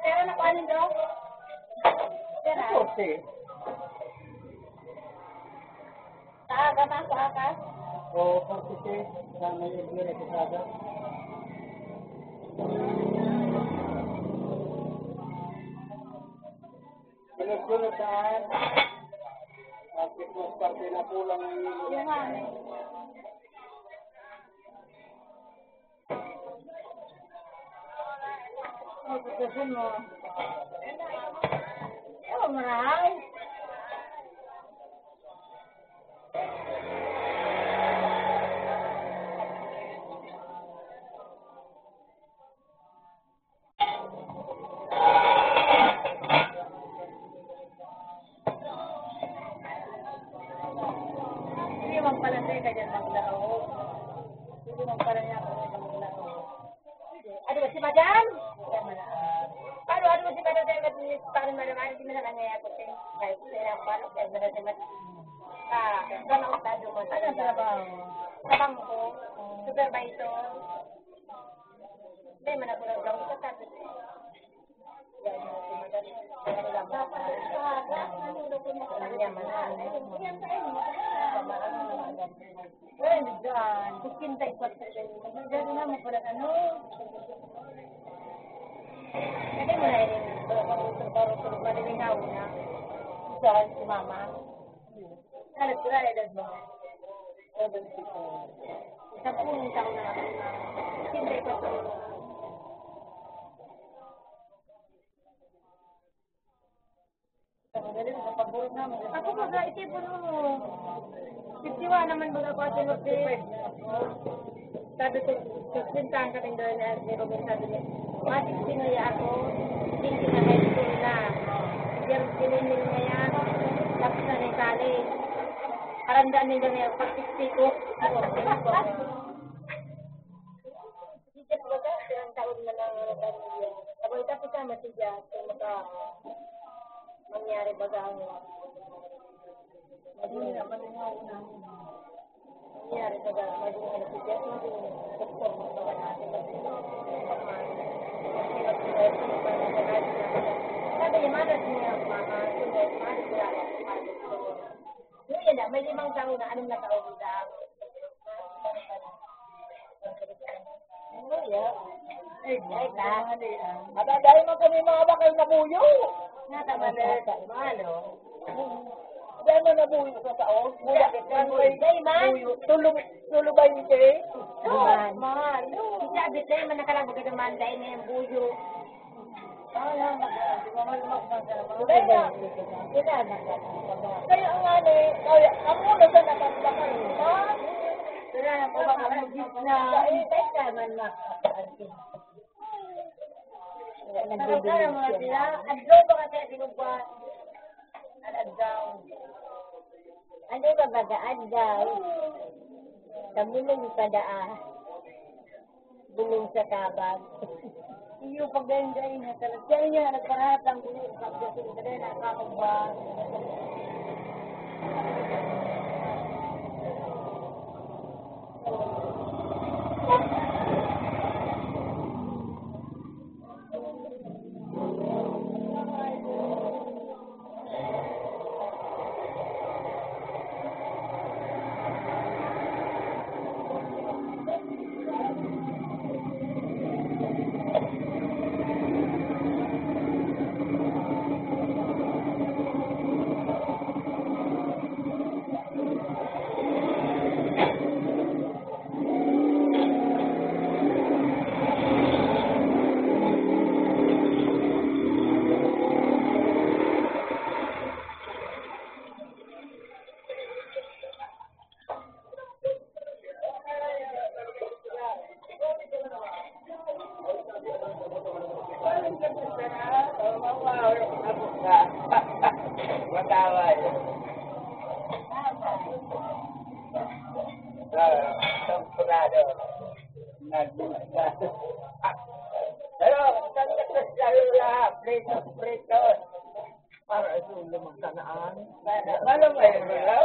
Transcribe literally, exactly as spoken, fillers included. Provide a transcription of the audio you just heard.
Pero nakuha nindo? Pero, Katorse. Sa aga, ma, sa aga? Oo, katorse. Sa may Iglesia Posada. Sunod-sunod saan? Bakit mas parte na kulang ang Yung ano? Ay, pagkasin mo. Ewan, marahay. Hindi man pala tayo kanya maglaro. Hindi man pala niya ako maglaro. Ano ba si Madam? Paano, ano ba si Madam? Kaya nag-miss pa rin, Madam. Ano, di na lang niya ako, eh. Kahit sila, paano, kaya na rin, Madam. Ah, sa mga estado mo, sa Anong trabaho? Sa bangko, supervisor. Hindi man ako nagtrabaho sa tabi. Yan, dyan. Kusinta yung pagkakas. Dyan na mo pala, ano? Pwede mo na yun. Baro-baro, baro-baro, malilingaw na. Saan si mama? Ano, sila, edad mo? Seventy-four. Sampung taon na ako na. Siyempre, ito po. Ako, baga, isipon mo. Fifty-one naman, baga, ako, Ate Lourdes. Sabi ko, "Sustentahan kami doon," ni Ate Robin, sabi niya, "Mga sixteen na ako, hindi na high school na." Pero siningil niya yan, tapos na ni college. Parang daan ninyo na yung pag-sixty ko. Ako, ako. Sige, baga, ilang taon na lang ang pamilya. Ako, itapos naman siya, kung maka-, mangyari baga ang Hindi na, malingaw na. Nangyari sa dahil maging ano si Jeff, maging doktor, magbaga natin, maging doktor, maging pamahay. Maging doktor, maging pamahay. Sabi niya, "Manas niya ang mama, si Jeff, manas niya ang mama." So, yun na, may limang taon na, anong nataon na. Ay, ay, ta. Ada, dahil man kami mga bakal na buyo. Nasa mali. Malo. Dahil man nabuyo sa tao. Mula, Dahil man. Buyo. Tulo, tulo ba yun, te? Duman. Malo. Sabi tayo, man nakalabog ka naman dahil ngayon buyo. Kaya nga, kaya ang ano, kaya ang muna sa nakapagpakal, ha? Pero alam ko, baka may gitna. Ay, tayo ka man, Mac. Parang kaya mga sila, adlaw ba kasi tinugwa? An adlaw. Ano ba baga adlaw? Sa bulong pa daa. Bulong sa kabag. Iyo, pagdayon-dayon niya talaga. Siya niya, nagparahat ang bulong sa kabag. Sa kabag ba? Matawa yun. Ah, sampurado. Nagbuka. Pero, sabi ko sa Lola, prito, prito. Para ito lumang kanaan. Malo ba yun, Lola?